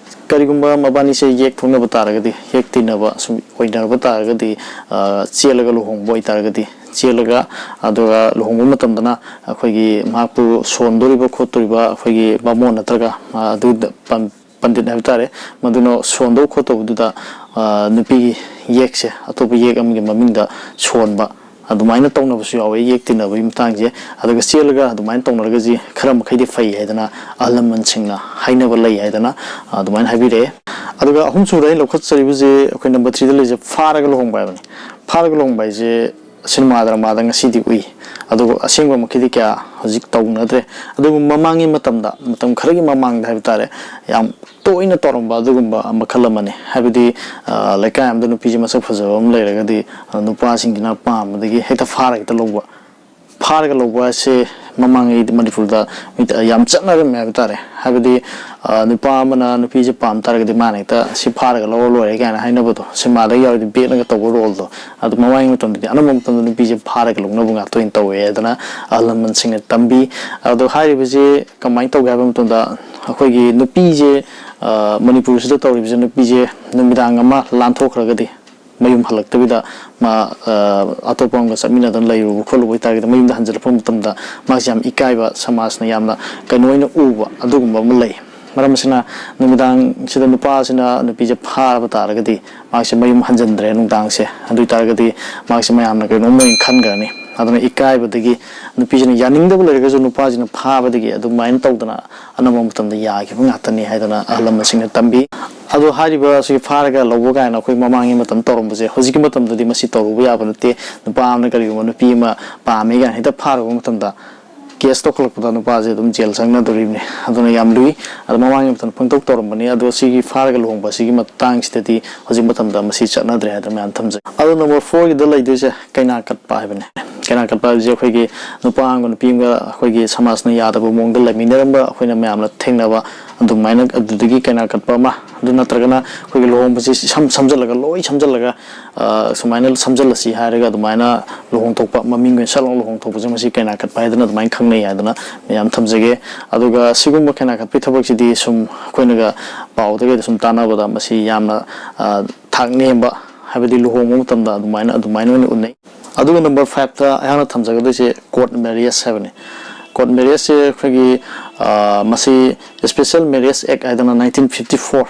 ꯀꯔꯤꯒꯨꯝꯕ ꯃꯕꯥꯅꯤꯁꯦ ꯌꯦꯛ ꯊꯣꯛꯅꯕ ꯇꯥꯔꯒꯗꯤ, ꯌꯦꯛ ꯇꯤꯟꯅꯕ ꯁꯨꯝ ꯑꯣꯏꯅꯔꯕ ꯇꯥꯔꯒꯗꯤ, ꯑ, ꯆꯦꯜꯂꯒ ꯂꯨꯍꯣꯡꯕ ꯑꯣꯏꯇꯥꯔꯒꯗꯤ, ꯆꯦꯜꯂꯒ, ꯑꯗꯨꯒ ꯂꯨꯍꯣꯡꯕ ꯃꯇꯝꯗꯅ ꯑꯩꯈꯣꯏꯒꯤ ꯃꯍꯥꯛꯄꯨ ꯁꯣꯟꯗꯣꯔꯤꯕ ꯈꯣꯠꯇꯣꯔꯤꯕ ꯑꯩꯈꯣꯏꯒꯤ ꯕꯥꯃꯣꯟ ꯅꯠꯇ꯭ꯔꯒ, ꯑ, ꯑꯗꯨꯗ ꯄꯟ-, ꯄꯟꯗꯤꯠ ꯍꯥꯏꯕ ꯇꯥꯔꯦ, ꯃꯗꯨꯅ ꯁꯣꯟꯗꯧ ꯈꯣꯠꯇꯧꯕꯗꯨꯗ, ꯑ, ꯅꯨꯄꯤꯒꯤ ꯌꯦꯛꯁꯦ ꯑꯇꯣꯞꯄ ꯌꯦꯛ ꯑꯃꯒꯤ ꯃꯃꯤꯡꯗ ꯁꯣꯟꯕ, ꯑꯗꯨꯃꯥꯏꯅ ꯇꯧꯅꯕꯁꯨ ꯌꯥꯎꯋꯦ ꯌꯦꯛ ꯇꯤꯟꯅꯕꯒꯤ ꯃꯇꯥꯡꯁꯦ꯫ ꯑꯗꯨꯒ ꯆꯦꯜꯂꯒ ꯑꯗꯨꯃꯥꯏꯅ ꯇꯧꯅꯔꯒꯗꯤ ꯈꯔ ꯃꯈꯩꯗꯤ ꯐꯩ ꯍꯥꯏꯗꯅ ꯑꯍꯜ ꯂꯃꯟꯁꯤꯡꯅ ꯍꯥꯏꯅꯕ ꯂꯩ ꯍꯥꯏꯗꯅ ꯑꯗꯨꯃꯥꯏꯅ ꯍꯥꯏꯕꯤꯔꯛꯑꯦ꯫ ꯑꯗꯨꯒ ꯑꯍꯨꯝꯁꯨꯕꯗ ꯑꯩꯅ ꯂꯧꯈꯠꯆꯔꯤꯕꯁꯦ ꯑꯩꯈꯣꯏ number three ꯗ ꯂꯩꯖꯩ, ꯐꯥꯔꯒ ꯂꯨꯍꯣꯡꯕ ꯍꯥꯏꯕꯅꯤ꯫ ꯐꯥꯔꯒ ꯂꯨꯍꯣꯡꯕ ꯍꯥꯏꯁꯦ ꯁꯤꯅꯦꯃꯥ ꯗ꯭ꯔꯃꯥꯗ ꯉꯁꯤꯗꯤ ꯎꯏ, ꯑꯗꯨꯕꯨ ꯑꯁꯦꯡꯕꯃꯛꯀꯤꯗꯤ ꯀꯌꯥ ꯍꯧꯖꯤꯛ ꯇꯧꯅꯗ꯭ꯔꯦ꯫ ꯑꯗꯨꯕꯨ ꯃꯃꯥꯡꯒꯤ ꯃꯇꯝꯗ, ꯃꯇꯝ ꯈꯔꯒꯤ ꯃꯃꯥꯡꯗ ꯍꯥꯏꯕ ꯇꯥꯔꯦ, ꯌꯥꯝ ꯇꯣꯏꯅ ꯇꯧꯔꯝꯕ ꯑꯗꯨꯒꯨꯝꯕ ꯃꯈꯜ ꯑꯃꯅꯤ꯫ ꯍꯥꯏꯕꯗꯤ, ꯑ, ꯂꯩꯀꯥꯏ ꯑꯃꯗ ꯅꯨꯄꯤꯁꯦ ꯃꯁꯛ ꯐꯖꯕ ꯑꯃ ꯂꯩꯔꯒꯗꯤ, ꯑ, ꯅꯨꯄꯥꯁꯤꯡꯁꯤꯅ ꯄꯥꯝꯕꯗꯒꯤ ꯍꯦꯛꯇ ꯐꯥꯔꯒ ꯍꯦꯛꯇ ꯂꯧꯕ꯫ ꯐꯥꯔꯒ ꯂꯧꯕ ꯑꯁꯦ ꯃꯃꯥꯡꯉꯩꯗꯤ ꯃꯅꯤꯄꯨꯔꯗ ꯃꯤꯠ-, ꯌꯥꯝ ꯆꯠꯅꯔꯝꯃꯦ ꯍꯥꯏꯕ ꯇꯥꯔꯦ꯫ ꯍꯥꯏꯕꯗꯤ, ꯑ, ꯅꯨꯄꯥ ꯑꯃꯅ ꯅꯨꯄꯤꯁꯦ ꯄꯥꯝ ꯇꯥꯔꯒꯗꯤ ꯃꯥꯅ ꯍꯦꯛꯇ "ꯁꯤ ꯐꯥꯔꯒ ꯂꯧꯔ ꯂꯣꯏꯔꯦ" ꯀꯥꯏꯅ ꯍꯥꯏꯅꯕꯗꯣ, ꯁꯤꯅꯦꯃꯥꯗ ꯌꯥꯎꯔꯤꯗꯤ ꯕꯦꯛꯅꯒ ꯇꯧꯕ ꯔꯣꯜꯗꯣ, ꯑꯗꯨ ꯃꯃꯥꯡꯒꯤ ꯃꯇꯝꯗꯗꯤ ꯑꯅꯝꯕ ꯃꯇꯝꯗ ꯅꯨꯄꯤꯁꯦ ꯐꯥꯔꯒ ꯂꯧꯅꯕ ꯉꯥꯛꯇ ꯑꯣꯏꯅ ꯇꯧꯋꯦ ꯍꯥꯏꯗꯅ ꯑꯍꯜ ꯂꯃꯟꯁꯤꯡꯅ ꯇꯝꯕꯤ꯫ ꯑꯗꯣ ꯍꯥꯏꯔꯤꯕꯁꯦ ꯀꯃꯥꯏꯅ ꯇꯧꯒꯦ ꯍꯥꯏꯕ ꯃꯇꯝꯗ, ꯑꯩꯈꯣꯏꯒꯤ ꯅꯨꯄꯤꯁꯦ, ꯑ, ꯃꯅꯤꯄꯨꯔꯁꯤꯗ ꯇꯧꯔꯤꯕꯁꯦ, ꯅꯨꯄꯤꯁꯦ ꯅꯨꯃꯤꯗꯥꯡ ꯑꯃ ꯂꯥꯟꯊꯣꯛꯈ꯭ꯔꯒꯗꯤ ꯃꯌꯨꯝ ꯍꯜꯂꯛꯇꯕꯤꯗ ꯃꯥ, ꯑ, ꯑꯇꯣꯞꯄ ꯑꯃꯒ ꯆꯠꯃꯤꯟꯅꯗꯅ ꯂꯩꯔꯨꯕ ꯈꯣꯠꯂꯨꯕ ꯑꯣꯏꯇꯥꯔꯒꯗꯤ, ꯃꯌꯨꯝꯗ ꯍꯟꯖꯤꯜꯂꯛꯄ ꯃꯇꯝꯗ ꯃꯥꯁꯦ ꯌꯥꯝ ꯏꯀꯥꯏꯕ, ꯁꯃꯥꯖꯅ ꯌꯥꯝꯅ ꯀꯩꯅꯣ ꯑꯣꯏꯅ ꯎꯕ ꯑꯗꯨꯒꯨꯝꯕ ꯑꯃ ꯂꯩ꯫ ꯃꯔꯝ ꯑꯁꯤꯅ, ꯅꯨꯃꯤꯗꯥꯡꯁꯤꯗ ꯅꯨꯄꯥꯁꯤꯅ ꯅꯨꯄꯤꯁꯦ ꯐꯥꯔꯕ ꯇꯥꯔꯒꯗꯤ ꯃꯥꯁꯦ ꯃꯌꯨꯝ ꯍꯟꯖꯤꯟꯗ꯭ꯔꯦ ꯅꯨꯡꯗꯥꯡꯁꯦ꯫ ꯑꯗꯨ ꯑꯣꯏꯇꯥꯔꯒꯗꯤ ꯃꯥꯁꯦ ꯃꯌꯥꯝꯅ ꯀꯩꯅꯣꯝ ꯑꯣꯏꯅ ꯈꯟꯈ꯭ꯔꯅꯤ꯫ ꯑꯗꯨꯅ ꯏꯀꯥꯏꯕꯗꯒꯤ ꯅꯨꯄꯤꯁꯤꯅ ꯌꯥꯅꯤꯡꯗꯕ ꯂꯩꯔꯒꯁꯨ ꯅꯨꯄꯥꯁꯤꯅ ꯐꯥꯕꯗꯒꯤ ꯑꯗꯨꯃꯥꯏꯅ ꯇꯧꯗꯅ ꯑꯅꯝꯕ ꯃꯇꯝꯗ ꯌꯥꯈꯤꯕ ꯉꯥꯛꯇꯅꯤ ꯍꯥꯏꯗꯅ ꯑꯍꯜ ꯂꯃꯟꯁꯤꯡꯅ ꯇꯝꯕꯤ꯫ ꯑꯗꯣ ꯍꯥꯏꯔꯤꯕ ꯑꯁꯤꯒꯤ ꯐꯥꯔꯒ ꯂꯧꯕ ꯀꯥꯏꯅ ꯑꯩꯈꯣꯏ ꯃꯃꯥꯡꯒꯤ ꯃꯇꯝ ꯇꯧꯔꯝꯕꯁꯦ, ꯍꯧꯖꯤꯛꯀꯤ ꯃꯇꯝꯗꯗꯤ ꯃꯁꯤ ꯇꯧꯔꯨꯕ ꯌꯥꯕ ꯅꯠꯇꯦ꯫ ꯅꯨꯄꯥ ꯑꯃꯅ ꯀꯔꯤꯒꯨꯝꯕ ꯅꯨꯄꯤ ꯑꯃ ꯄꯥꯝꯃꯦ ꯀꯥꯏꯅ ꯍꯦꯛꯇ ꯐꯥꯔꯨꯕ ꯃꯇꯝꯗ, ꯀꯦꯁ ꯇꯧꯈꯠꯂꯛꯄꯗ ꯅꯨꯄꯥꯁꯦ ꯑꯗꯨꯝ ꯖꯦꯜ ꯆꯪꯅꯗꯣꯔꯤꯕꯅꯤ꯫ ꯑꯗꯨꯅ ꯌꯥꯝ ꯂꯨꯏ꯫ ꯑꯗꯣ ꯃꯃꯥꯡꯒꯤ ꯃꯇꯝꯗ ꯄꯪꯇꯧ ꯇꯧꯔꯝꯕꯅꯤ, ꯑꯗꯣ ꯁꯤꯒꯤ ꯐꯥꯔꯒ ꯂꯨꯍꯣꯡꯕ ꯑꯁꯤꯒꯤ ꯃꯇꯥꯡꯁꯤꯗꯗꯤ ꯍꯧꯖꯤꯛ ꯃꯇꯝꯗ ꯃꯁꯤ ꯆꯠꯅꯗ꯭ꯔꯦ ꯍꯥꯏꯗꯅ ꯃꯌꯥꯝ ꯊꯝꯖꯩ꯫ ꯑꯗꯣ ꯅꯝꯕꯔ ꯐꯣꯔꯒꯤꯗ ꯂꯩꯗꯣꯏꯁꯦ ꯀꯩꯅꯥ ꯀꯠꯄ ꯍꯥꯏꯕꯅꯦ꯫ ꯀꯩꯅꯥ ꯀꯠꯄ ꯍꯥꯏꯕꯁꯦ ꯑꯩꯈꯣꯏꯒꯤ ꯅꯨꯄꯥ ꯑꯃꯒ ꯅꯨꯄꯤ ꯑꯃꯒ ꯑꯩꯈꯣꯏꯒꯤ ꯁꯃꯥꯖꯅ ꯌꯥꯗꯕ ꯃꯑꯣꯡꯗ ꯂꯩꯃꯤꯟꯅꯔꯝꯕ, ꯑꯩꯈꯣꯏꯅ ꯃꯌꯥꯝꯅ ꯊꯦꯡꯅꯕ ꯑꯗꯨꯃꯥꯏꯅ, ꯑꯗꯨꯗꯒꯤ ꯀꯩꯅꯥ ꯀꯠꯄ ꯑꯃ, ꯑꯗꯨ ꯅꯠꯇ꯭ꯔꯒꯅ ꯑꯩꯈꯣꯏꯒꯤ ꯂꯨꯍꯣꯡꯕꯁꯤ ꯁꯝ ꯁꯝꯖꯜꯂꯒ, ꯂꯣꯏ ꯁꯝꯖꯜꯂꯒ, ꯑ, ꯁꯨꯃꯥꯏꯅ ꯁꯝꯖꯜꯂꯁꯤ ꯍꯥꯏꯔꯒ ꯑꯗꯨꯃꯥꯏꯅ ꯂꯨꯍꯣꯡꯊꯣꯛꯄ, ꯃꯃꯤꯡ ꯑꯣꯏꯅ ꯁꯠ ꯂꯥꯎꯅ ꯂꯨꯍꯣꯡꯊꯣꯛꯄꯁꯦ, ꯃꯁꯤ ꯀꯩꯅꯥ ꯀꯠꯄ ꯍꯥꯏꯗꯅ ꯑꯗꯨꯃꯥꯏꯅ ꯈꯪꯅꯩ ꯍꯥꯏꯗꯅ ꯃꯌꯥꯝ ꯊꯝꯖꯒꯦ꯫ ꯑꯗꯨꯒ ꯁꯤꯒꯨꯝꯕ ꯀꯩꯅꯥ ꯀꯠꯄꯒꯤ ꯊꯕꯛꯁꯤꯗꯤ ꯁꯨꯝ ꯑꯩꯈꯣꯏꯅꯒ ꯄꯥꯎꯗ ꯀꯩꯗ ꯁꯨꯝ ꯇꯥꯟꯅꯕꯗ ꯃꯁꯤ ꯌꯥꯝꯅ, ꯑ, ꯊꯥꯛ ꯅꯦꯝꯕ, ꯍꯥꯏꯕꯗꯤ ꯂꯨꯍꯣꯡꯕ ꯃꯇꯝꯗ ꯑꯗꯨꯃꯥꯏꯅ, ꯑꯗꯨꯃꯥꯏꯅ ꯑꯣꯏꯅ ꯎꯅꯩ꯫ ꯑꯗꯨꯒ ꯅꯝꯕꯔ ꯐꯥꯏꯚꯇ ꯑꯩꯍꯥꯛꯅ ꯊꯝꯖꯒꯗꯣꯏꯁꯦ ꯀꯣꯔꯠ ꯃꯦꯔꯤꯌꯦꯖ ꯍꯥꯏꯕꯅꯤ꯫ ꯀꯣꯔꯠ ꯃꯦꯔꯤꯌꯦꯖꯁꯦ ꯑꯩꯈꯣꯏꯒꯤ, ꯑ, ꯃꯁꯤ ꯏꯁꯄꯦꯁꯦꯜ ꯃꯦꯔꯤꯌꯦꯖ ꯑꯦꯛ ꯍꯥꯏꯗꯅ ꯅꯥꯏꯟꯇꯤꯟ ꯐꯤꯐꯇꯤ ꯐꯣꯔ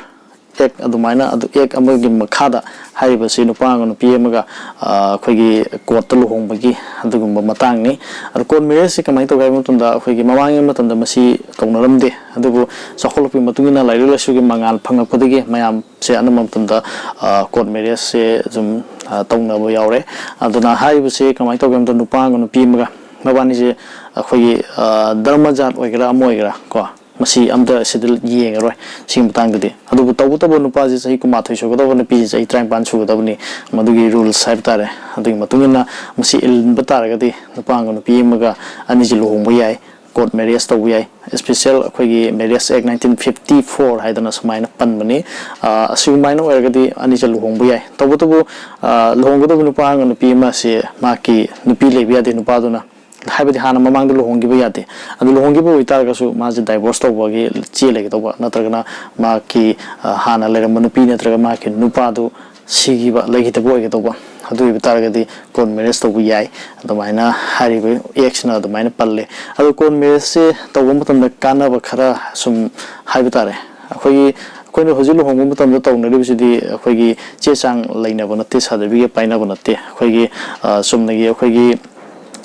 ꯑꯦꯛ, ꯑꯗꯨꯃꯥꯏꯅ, ꯑꯗꯨ ꯑꯦꯛ ꯑꯃꯒꯤ ꯃꯈꯥꯗ ꯍꯥꯏꯔꯤꯕꯁꯤ ꯅꯨꯄꯥ ꯑꯃꯒ ꯅꯨꯄꯤ ꯑꯃꯒ, ꯑ, ꯑꯩꯈꯣꯏꯒꯤ ꯀꯣꯔꯠꯇ ꯂꯨꯍꯣꯡꯕꯒꯤ ꯑꯗꯨꯒꯨꯝꯕ ꯃꯇꯥꯡꯅꯤ꯫ ꯑꯗꯣ ꯀꯣꯔꯠ ꯃꯦꯔꯤꯌꯦꯖꯁꯤ ꯀꯃꯥꯏꯅ ꯇꯧꯒꯦ ꯍꯥꯏꯕ ꯃꯇꯝꯗ, ꯑꯩꯈꯣꯏꯒꯤ ꯃꯃꯥꯡꯒꯤ ꯃꯇꯝꯗ ꯃꯁꯤ ꯇꯧꯅꯔꯝꯗꯦ, ꯑꯗꯨꯕꯨ ꯆꯥꯎꯈꯠꯂꯛꯄꯒꯤ ꯃꯇꯨꯡ ꯏꯟꯅ ꯂꯥꯏꯔꯤꯛ ꯂꯥꯏꯁꯨꯒꯤ ꯃꯉꯥꯜ ꯐꯪꯉꯛꯄꯗꯒꯤ ꯃꯌꯥꯝ ꯁꯦ ꯑꯅꯝꯕ ꯃꯇꯝꯗ, ꯑ, ꯀꯣꯔꯠ ꯃꯦꯔꯤꯌꯦꯖꯁꯦ ꯁꯨꯝ, ꯑ, ꯇꯧꯅꯕ ꯌꯥꯎꯔꯦ꯫ ꯑꯗꯨꯅ ꯍꯥꯏꯔꯤꯕꯁꯦ ꯀꯃꯥꯏꯅ ꯇꯧꯒꯦ ꯍꯥꯏꯕ ꯃꯇꯝꯗ, ꯅꯨꯄꯥ ꯑꯃꯒ ꯅꯨꯄꯤ ꯑꯃꯒ ꯃꯕꯥꯅꯤꯁꯦ ꯑꯩꯈꯣꯏꯒꯤ, ꯑ, ꯙꯔꯃ ꯖꯥꯠ ꯑꯣꯏꯒꯦꯔꯥ ꯑꯃ ꯑꯣꯏꯒꯦꯔꯥ ꯀꯣ, ꯃꯁꯤ ꯑꯝꯇ ꯁꯤꯗ ꯌꯦꯡꯉꯔꯣꯏ ꯁꯤꯒꯤ ꯃꯇꯥꯡꯗꯗꯤ꯫ ꯑꯗꯨꯕꯨ ꯇꯧꯕꯇꯕꯨ ꯅꯨꯄꯥꯁꯤ ꯆꯍꯤ ꯀꯨꯟꯃꯥꯊꯣꯏ ꯁꯨꯒꯗꯕ, ꯅꯨꯄꯤꯁꯤ ꯆꯍꯤ ꯇꯔꯥꯅꯤꯄꯥꯟ ꯁꯨꯒꯗꯕꯅꯤ꯫ ꯃꯗꯨꯒꯤ rules ꯍꯥꯏꯕ ꯇꯥꯔꯦ꯫ ꯑꯗꯨꯒꯤ ꯃꯇꯨꯡ ꯏꯟꯅ ꯃꯁꯤ ꯏꯟꯕ ꯇꯥꯔꯒꯗꯤ ꯅꯨꯄꯥ ꯑꯃꯒ ꯅꯨꯄꯤ ꯑꯃꯒ ꯑꯅꯤꯁꯤ ꯂꯨꯍꯣꯡꯕ ꯌꯥꯏ, court marriage ꯇꯧꯕ ꯌꯥꯏ꯫ Special ꯑꯩꯈꯣꯏꯒꯤ Marriage Act nineteen fifty four ꯍꯥꯏꯗꯅ ꯁꯨꯃꯥꯏꯅ ꯄꯟꯕꯅꯤ꯫ ꯑ, ꯑꯁꯤꯒꯨꯃꯥꯏꯅ ꯑꯣꯏꯔꯒꯗꯤ ꯑꯅꯤꯁꯦ ꯂꯨꯍꯣꯡꯕ ꯌꯥꯏ꯫ ꯇꯧꯕꯇꯕꯨ, ꯑ, ꯂꯨꯍꯣꯡꯒꯗꯕ ꯅꯨꯄꯥ ꯑꯃꯒ ꯅꯨꯄꯤ ꯑꯃꯁꯦ ꯃꯍꯥꯛꯀꯤ ꯅꯨꯄꯤ ꯂꯩꯕ ꯌꯥꯗꯦ ꯅꯨꯄꯥꯗꯨꯅ꯫ ꯍꯥꯏꯕꯗꯤ ꯍꯥꯟꯅ ꯃꯃꯥꯡꯗ ꯂꯨꯍꯣꯡꯈꯤꯕ ꯌꯥꯗꯦ꯫ ꯑꯗꯨ ꯂꯨꯍꯣꯡꯈꯤꯕ ꯑꯣꯏꯇꯥꯔꯒꯁꯨ ꯃꯥꯁꯦ divorce ꯇꯧꯕꯒꯤ ꯆꯦ ꯂꯩꯒꯗꯧꯕ, ꯅꯠꯇ꯭ꯔꯒꯅ ꯃꯍꯥꯛꯀꯤ, ꯑ, ꯍꯥꯟꯅ ꯂꯩꯔꯝꯕ ꯅꯨꯄꯤ ꯅꯠꯇ꯭ꯔꯒ ꯃꯍꯥꯛꯀꯤ ꯅꯨꯄꯥꯗꯨ ꯁꯤꯈꯤꯕ, ꯂꯩꯈꯤꯗꯕ ꯑꯣꯏꯒꯗꯧꯕ꯫ ꯑꯗꯨ ꯑꯣꯏꯕ ꯇꯥꯔꯒꯗꯤ court marriage ꯇꯧꯕ ꯌꯥꯏ꯫ ꯑꯗꯨꯃꯥꯏꯅ ꯍꯥꯏꯔꯤꯕ actꯁꯤꯅ ꯑꯗꯨꯃꯥꯏꯅ ꯄꯜꯂꯦ꯫ ꯑꯗꯣ court marriageꯁꯦ ꯇꯧꯕ ꯃꯇꯝꯗ ꯀꯥꯟꯅꯕ ꯈꯔ ꯁꯨꯝ ꯍꯥꯏꯕ ꯇꯥꯔꯦ꯫ ꯑꯩꯈꯣꯏꯒꯤ, ꯑꯩꯈꯣꯏꯅ ꯍꯧꯖꯤꯛ ꯂꯨꯍꯣꯡꯕ ꯃꯇꯝꯗ ꯇꯧꯅꯔꯤꯕꯁꯤꯗꯤ ꯑꯩꯈꯣꯏꯒꯤ ꯆꯦ ꯆꯥꯡ ꯂꯩꯅꯕ ꯅꯠꯇꯦ, certificate ꯄꯥꯏꯅꯕ ꯅꯠꯇꯦ꯫ ꯑꯩꯈꯣꯏꯒꯤ, ꯑ, ꯆꯨꯝꯅꯒꯤ ꯑꯩꯈꯣꯏꯒꯤ,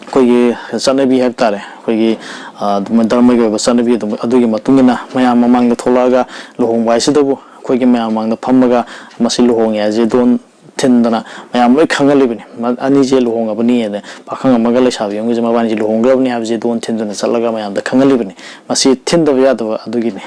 ꯑꯩꯈꯣꯏꯒꯤ ꯆꯠꯅꯕꯤ ꯍꯥꯏꯕ ꯇꯥꯔꯦ, ꯑꯩꯈꯣꯏꯒꯤ, ꯑ, ꯑꯗꯨꯝ ꯙꯔꯃꯒꯤ ꯑꯣꯏꯕ ꯆꯠꯅꯕꯤ ꯑꯗꯨꯝ, ꯑꯗꯨꯒꯤ ꯃꯇꯨꯡ ꯏꯟꯅ ꯃꯌꯥꯝ ꯃꯃꯥꯡꯗ ꯊꯣꯛꯂꯛꯑꯒ ꯂꯨꯍꯣꯡꯕ ꯍꯥꯏꯁꯤꯗꯕꯨ ꯑꯩꯈꯣꯏꯒꯤ ꯃꯌꯥꯝ ꯃꯃꯥꯡꯗ ꯐꯝꯃꯒ ꯃꯁꯤ ꯂꯨꯍꯣꯡꯉꯦ ꯍꯥꯏꯁꯦ ꯗꯣꯟ ꯊꯤꯟꯗꯅ ꯃꯌꯥꯝ ꯂꯣꯏ ꯈꯪꯍꯜꯂꯤꯕꯅꯤ꯫ ꯃ-, ꯑꯅꯤꯁꯦ ꯂꯨꯍꯣꯡꯉꯕꯅꯤ ꯍꯥꯏꯅ ꯄꯥꯈꯪ ꯑꯃꯒ ꯂꯩꯁꯥꯕꯤ ꯑꯃꯒꯁꯦ ꯃꯕꯥꯅꯤꯁꯦ ꯂꯨꯍꯣꯡꯈ꯭ꯔꯕꯅꯤ ꯍꯥꯏꯕꯁꯦ ꯗꯣꯟ ꯊꯤꯟꯗꯅ ꯆꯠꯂꯒ ꯃꯌꯥꯝꯗ ꯈꯪꯍꯜꯂꯤꯕꯅꯤ꯫ ꯃꯁꯤ ꯊꯤꯟꯗꯕ ꯌꯥꯗꯕ ꯑꯗꯨꯒꯤꯅꯤ꯫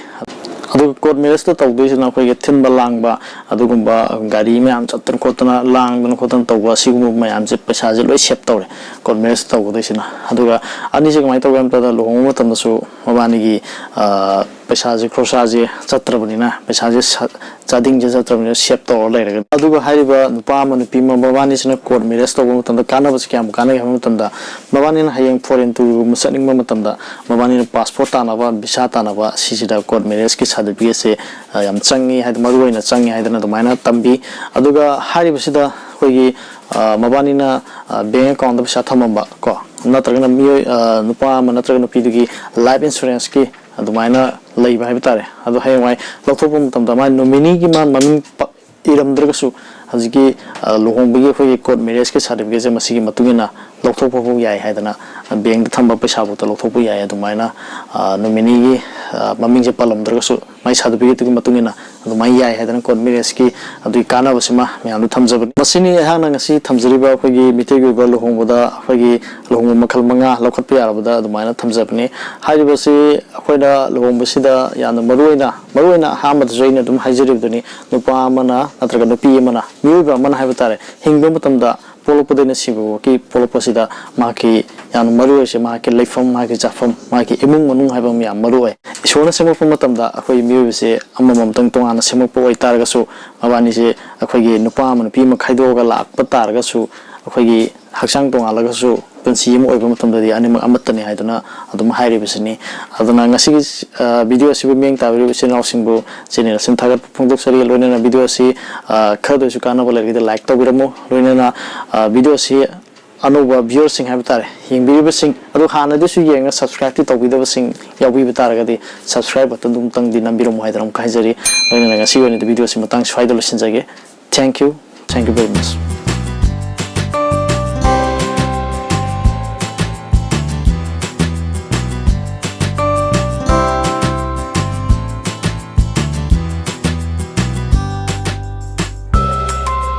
ꯑꯗꯨꯒ court marriageꯇ ꯇꯧꯗꯣꯏꯁꯤꯅ ꯑꯩꯈꯣꯏꯒꯤ ꯊꯤꯟꯕ ꯂꯥꯡꯕ, ꯑꯗꯨꯒꯨꯝꯕ ꯒꯥꯔꯤ ꯃꯌꯥꯝ ꯆꯠꯇꯅ ꯈꯣꯠꯇꯅ ꯂꯥꯡꯗꯅ ꯈꯣꯠꯇꯅ ꯇꯧꯕ, ꯑꯁꯤꯒꯨꯝꯕ ꯃꯌꯥꯝꯁꯦ ꯄꯩꯁꯥꯁꯦ ꯂꯣꯏ save ꯇꯧꯔꯦ court marriage ꯇꯧꯒꯗꯣꯏꯁꯤꯅ꯫ ꯑꯗꯨꯒ ꯑꯅꯤꯁꯦ ꯀꯃꯥꯏꯅ ꯇꯧꯒꯦ ꯍꯥꯏꯕ ꯃꯇꯝꯗ ꯂꯨꯍꯣꯡꯕ ꯃꯇꯝꯗꯁꯨ ꯃꯕꯥꯅꯤꯒꯤ, ꯑ, ꯄꯩꯁꯥꯁꯦ, ꯈꯣꯔꯁꯥꯁꯦ ꯆꯠꯇ꯭ꯔꯕꯅꯤꯅ, ꯄꯩꯁꯥꯁꯦ ꯁ-, ꯆꯥꯗꯤꯡꯁꯦ ꯆꯠꯇ꯭ꯔꯕꯅꯤꯅ save ꯇꯧꯔ ꯂꯩꯔꯒꯗꯤ꯫ ꯑꯗꯨꯒ ꯍꯥꯏꯔꯤꯕ ꯅꯨꯄꯥ ꯑꯃ ꯅꯨꯄꯤ ꯑꯃ ꯃꯕꯥꯅꯤꯁꯤꯅ court marriage ꯇꯧꯕ ꯃꯇꯝꯗ ꯀꯥꯟꯅꯕꯁꯤ ꯀꯌꯥꯝ ꯀꯥꯟꯅꯒꯦ ꯍꯥꯏꯕ ꯃꯇꯝꯗ, ꯃꯕꯥꯅꯤꯅ ꯍꯌꯦꯡ foreign tourꯒꯨꯝꯕ ꯆꯠꯅꯤꯡꯕ ꯃꯇꯝꯗ ꯃꯕꯥꯅꯤꯅ passport ꯇꯥꯟꯅꯕ, visa ꯇꯥꯟꯅꯕ, ꯁꯤꯁꯤꯗ court marriageꯀꯤ certificateꯁꯦ, ꯑ, ꯌꯥꯝ ꯆꯪꯉꯤ ꯍꯥꯏꯗꯤ ꯃꯔꯨ ꯑꯣꯏꯅ ꯆꯪꯉꯤ ꯍꯥꯏꯗꯅ ꯑꯗꯨꯃꯥꯏꯅ ꯇꯝꯕꯤ꯫ ꯑꯗꯨꯒ ꯍꯥꯏꯔꯤꯕꯁꯤꯗ ꯑꯩꯈꯣꯏꯒꯤ, ꯑ, ꯃꯕꯥꯅꯤꯅ, ꯑ, bank accountꯇ ꯄꯩꯁꯥ ꯊꯝꯃꯝꯕ ꯀꯣ, ꯅꯠꯇ꯭ꯔꯒꯅ ꯃꯤꯑꯣꯏ, ꯑ, ꯅꯨꯄꯥ ꯑꯃ ꯅꯠꯇ꯭ꯔꯒ ꯅꯨꯄꯤꯗꯨꯒꯤ life insuranceꯀꯤ ꯑꯗꯨꯃꯥꯏꯅ ꯂꯩꯕ ꯍꯥꯏꯕ ꯇꯥꯔꯦ꯫ ꯑꯗꯣ ꯍꯌꯦꯡꯋꯥꯏ ꯂꯧꯊꯣꯛꯄ ꯃꯇꯝꯗ ꯃꯥꯏ nomineeꯒꯤ ꯃꯥ ꯃꯃꯤꯡ ꯄ-, ꯏꯔꯝꯗ꯭ꯔꯒꯁꯨ ꯍꯧꯖꯤꯛꯀꯤ, ꯑ, ꯂꯨꯍꯣꯡꯕꯒꯤ ꯑꯩꯈꯣꯏꯒꯤ court marriageꯀꯤ certificateꯁꯦ ꯃꯁꯤꯒꯤ ꯃꯇꯨꯡ ꯏꯟꯅ ꯂꯧꯊꯣꯛꯄ ꯐꯥꯎ ꯌꯥꯏ ꯍꯥꯏꯗꯅ ꯕꯦꯡꯗ ꯊꯝꯕ ꯄꯩꯁꯥꯐꯥꯎꯗ ꯂꯧꯊꯣꯛꯄ ꯌꯥꯏ꯫ ꯑꯗꯨꯃꯥꯏꯅ ꯅꯣꯃꯤꯅꯤꯒꯤ ꯃꯃꯤꯡꯁꯦ ꯄꯜꯂꯝꯗ꯭ꯔꯒꯁꯨ ꯃꯥꯏ ꯁꯥꯔꯇꯤꯐꯤꯀꯦꯠꯇꯨꯒꯤ ꯃꯇꯨꯡ ꯏꯟꯅ ꯑꯗꯨꯃꯥꯏꯅ ꯌꯥꯏ ꯍꯥꯏꯗꯅ ꯀꯣꯔꯠ ꯃꯦꯔꯦꯖꯀꯤ ꯑꯗꯨꯒꯤ ꯀꯥꯟꯅꯕꯁꯤꯃ ꯃꯌꯥꯝꯗ ꯊꯝꯖꯕꯅꯤ꯫ ꯃꯁꯤꯅꯤ ꯑꯩꯍꯥꯛꯅ ꯉꯁꯤ ꯊꯝꯖꯔꯤꯕ ꯑꯩꯈꯣꯏꯒꯤ ꯃꯤꯇꯩꯒꯤ ꯑꯣꯏꯕ ꯂꯨꯍꯣꯡꯕꯗ ꯑꯩꯈꯣꯏꯒꯤ ꯂꯨꯍꯣꯡꯕ ꯃꯈꯜ ꯃꯉꯥ ꯂꯧꯈꯠꯄ ꯌꯥꯔꯕꯗ ꯑꯗꯨꯃꯥꯏꯅ ꯊꯝꯖꯕꯅꯤ꯫ ꯍꯥꯏꯔꯤꯕꯁꯤ ꯑꯩꯈꯣꯏꯅ ꯂꯨꯍꯣꯡꯕꯁꯤꯗ ꯌꯥꯝꯅ ꯃꯔꯨꯑꯣꯏꯅ ꯃꯔꯨꯑꯣꯏꯅ ꯑꯍꯥꯟꯕꯗꯁꯨ ꯑꯩꯅ ꯑꯗꯨꯝ ꯍꯥꯏꯖꯔꯤꯕꯗꯨꯅꯤ, ꯅꯨꯄꯥ ꯑꯃꯅ ꯅꯠꯇ꯭ꯔꯒ ꯅꯨꯄꯤ ꯑꯃꯅ, ꯃꯤꯑꯣꯏꯕ ꯑꯃꯅ ꯍꯥꯏꯕ ꯇꯥꯔꯦ, ꯍꯤꯡꯕ ꯃꯇꯝꯗ ꯄꯣꯛꯂꯛꯄꯗꯩꯅ ꯁꯤꯕꯐꯥꯎꯒꯤ ꯄꯣꯛꯂꯛꯄꯁꯤꯗ ꯃꯍꯥꯛꯀꯤ ꯌꯥꯝꯅ ꯃꯔꯨ ꯑꯣꯏꯔꯤꯁꯦ ꯃꯍꯥꯛꯀꯤ ꯂꯩꯐꯝ, ꯃꯍꯥꯛꯀꯤ ꯆꯥꯐꯝ, ꯃꯍꯥꯛꯀꯤ ꯏꯃꯨꯡ ꯃꯅꯨꯡ ꯍꯥꯏꯕ ꯑꯃ ꯌꯥꯝ ꯃꯔꯨ ꯑꯣꯏ꯫ ꯏꯁꯣꯔꯅ ꯁꯦꯝꯃꯛꯄ ꯃꯇꯝꯗ ꯑꯩꯈꯣꯏ ꯃꯤꯑꯣꯏꯕꯁꯦ ꯑꯃꯃꯝꯇꯪ ꯇꯣꯉꯥꯟꯅ ꯁꯦꯝꯃꯛꯄ ꯑꯣꯏꯇꯥꯔꯒꯁꯨ ꯃꯕꯥꯅꯤꯁꯦ ꯑꯩꯈꯣꯏꯒꯤ ꯅꯨꯄꯥ ꯑꯃ ꯅꯨꯄꯤ ꯑꯃ ꯈꯥꯏꯗꯣꯛꯑꯒ ꯂꯥꯛꯄ ꯇꯥꯔꯒꯁꯨ ꯑꯩꯈꯣꯏꯒꯤ ꯍꯛꯆꯥꯡ ꯇꯣꯉꯥꯜꯂꯒꯁꯨ ꯄꯨꯟꯁꯤ ꯑꯃ ꯑꯣꯏꯕ ꯃꯇꯝꯗꯗꯤ ꯑꯅꯤꯃꯛ ꯑꯃꯠꯇꯅꯤ ꯍꯥꯏꯗꯨꯅ ꯑꯗꯨꯝ ꯍꯥꯏꯔꯤꯕꯁꯤꯅꯤ꯫ ꯑꯗꯨꯅ ꯉꯁꯤꯒꯤ video ꯑꯁꯤꯕꯨ ꯃꯤꯠꯌꯦꯡ ꯇꯥꯕꯤꯔꯤꯕ ꯏꯆꯤꯟ ꯏꯅꯥꯎꯁꯤꯡꯕꯨ ꯏꯆꯤꯟ ꯏꯅꯥꯎꯁꯤꯡ ꯊꯥꯒꯠꯄ ꯐꯣꯡꯗꯣꯛꯆꯔꯤ꯫ ꯂꯣꯏꯅꯅ video ꯑꯁꯤ ꯈꯔꯗ ꯑꯣꯏꯔꯁꯨ ꯀꯥꯟꯅꯕ ꯂꯩꯔꯒꯗꯤ like ꯇꯧꯕꯤꯔꯝꯃꯨ꯫ ꯂꯣꯏꯅꯅ video ꯑꯁꯤ ꯑꯅꯧꯕ viewerꯁꯤꯡ ꯍꯥꯏꯕ ꯇꯥꯔꯦ, ꯌꯦꯡꯕꯤꯔꯤꯕꯁꯤꯡ ꯑꯗꯨ ꯍꯥꯟꯅꯗꯤꯁꯨ ꯌꯦꯡꯉ subscribeꯇꯤ ꯇꯧꯕꯤꯗꯕꯁꯤꯡ ꯌꯥꯎꯕꯤꯕ ꯇꯥꯔꯒꯗꯤ subscribe button ꯑꯗꯨꯝꯇꯪꯗꯤ ꯅꯝꯕꯤꯔꯝꯃꯨ ꯍꯥꯏꯗꯅ ꯑꯃꯨꯛ ꯍꯥꯏꯖꯔꯤ꯫ ꯂꯣꯏꯅꯅ ꯉꯁꯤꯒꯤ ꯑꯣꯏꯅꯗꯤ video ꯑꯁꯤ ꯃꯇꯥꯡ ꯁ꯭ꯋꯥꯏꯗ ꯂꯣꯏꯁꯤꯟꯖꯒꯦ꯫ Thank you, thank you very much꯫